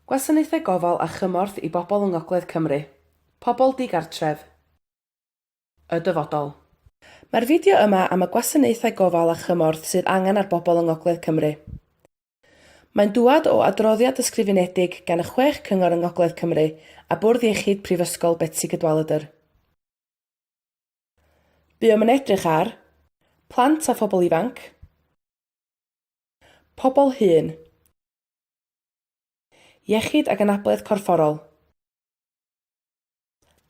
Gwasanaethau gofal a chymorth i bobl yng Ngogledd Cymru. Pobl digartref. Y dyfodol. Mae'r fideo yma am y gwasanaethau gofal a chymorth sydd angen ar bobl yng Ngogledd Cymru. Mae'n dŵad o adroddiad ysgrifenedig gan y chwech cyngor yng Ngogledd Cymru a Bwrdd Iechyd Prifysgol Betsi Cadwaladr. Buom yn edrych ar, Plant a phobl ifanc, Pobl hŷn, Iechyd ac anabledd corfforol.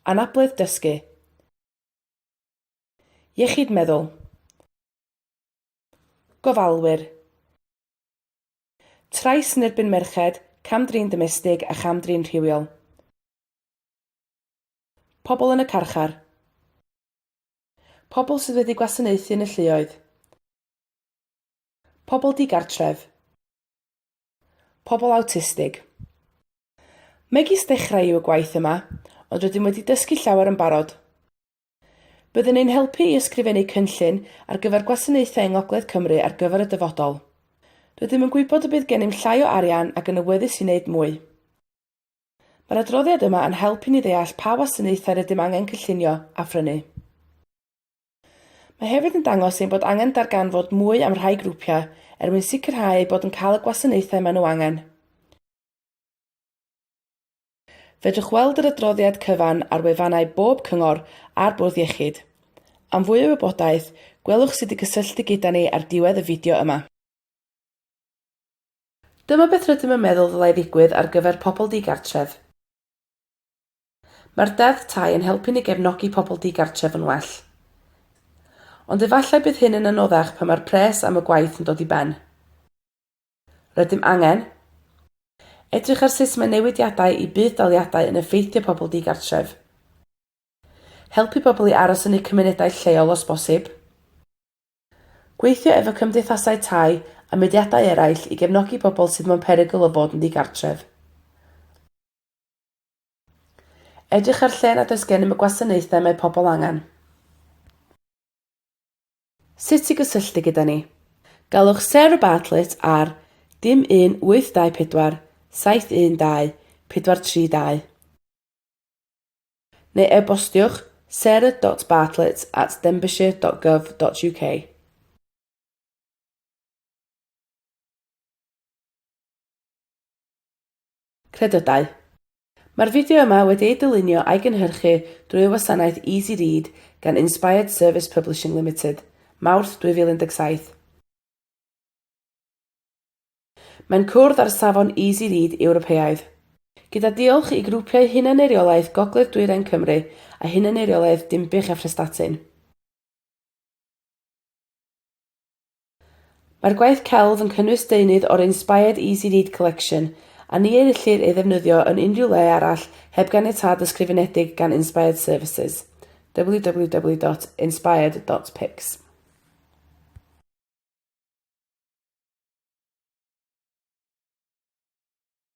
Anabledd dysgu. Iechyd meddwl. Gofalwyr. Trais yn erbyn merched, cam-drin domestig a cham-drin rhywiol. Pobl yn y carchar. Pobl sydd wedi gwasanaethu yn y lluoedd. Pobl digartref. Pobl awtistig. Megis dechrau yw y gwaith yma, ond rydym wedi dysgu llawer yn barod. Bydd yn ein helpu i ysgrifennu cynllun ar gyfer gwasanaethau yng Ngogledd Cymru ar gyfer y dyfodol. Rydym yn gwybod y bydd gennym llai o arian ac yn awyddus i wneud mwy. Mae'r adroddiad yma yn help i ni ddeall pa wasanaethau rydym angen cynllunio a phrynu. Mae hefyd yn dangos ein bod angen darganfod mwy am rhai grwpiau er mwyn sicrhau eu bod yn cael y gwasanaethau maen nhw angen. Fedrwch weld yr adroddiad cyfan ar wefannau bob cyngor a'r Bwrdd Iechyd. Am fwy o wybodaeth, gwelwch sut i gysylltu gyda ni ar diwedd y fideo yma. Dyma beth rydym yn meddwl ddylai ddigwydd ar gyfer pobl digartref. Mae'r Deddf Tai yn helpu ni gefnogi pobl digartref yn well. Ond efallai bydd hyn yn anoddach pan mae'r pres am y gwaith yn dod i ben. Rydym angen edrych ar sut mae newidiadau i budd-daliadau yn effeithio pobl digartref. Helpu pobl i aros yn eu cymunedau lleol os bosib. Gweithio efo cymdeithasau tai a mudiadau eraill i gefnogi pobl sydd mewn perygl o fod yn ddigartref. Edrych ar lle nad oes gennym y gwasanaethau mae pobl angen. Sut i gysylltu gyda ni. Galwch Sarah Bartlett ar dim 1 824 712 432 neu e-bostiwch sarah.bartlett at denbighshire.gov.uk. Credydau. Mae'r fideo yma wedi ei dylunio a'i gynhyrchu drwy y wasanaeth Easy Read gan Inspired Service Publishing Limited, Mawrth 2017. Mae'n cwrdd â'r safon Easy Read Ewropeaidd. Gyda diolch i grwpiau hunan-eiriolaeth Gogledd Dwyrain Cymru a hunan-eiriolaeth Dinbych a Phrestatyn. Mae'r gwaith celf yn cynnwys deunydd o'r Inspired Easy Read Collection a ni ellir ei ddefnyddio yn unrhyw le arall heb ganiatâd ysgrifenedig gan Inspired Services. www.inspired.pics.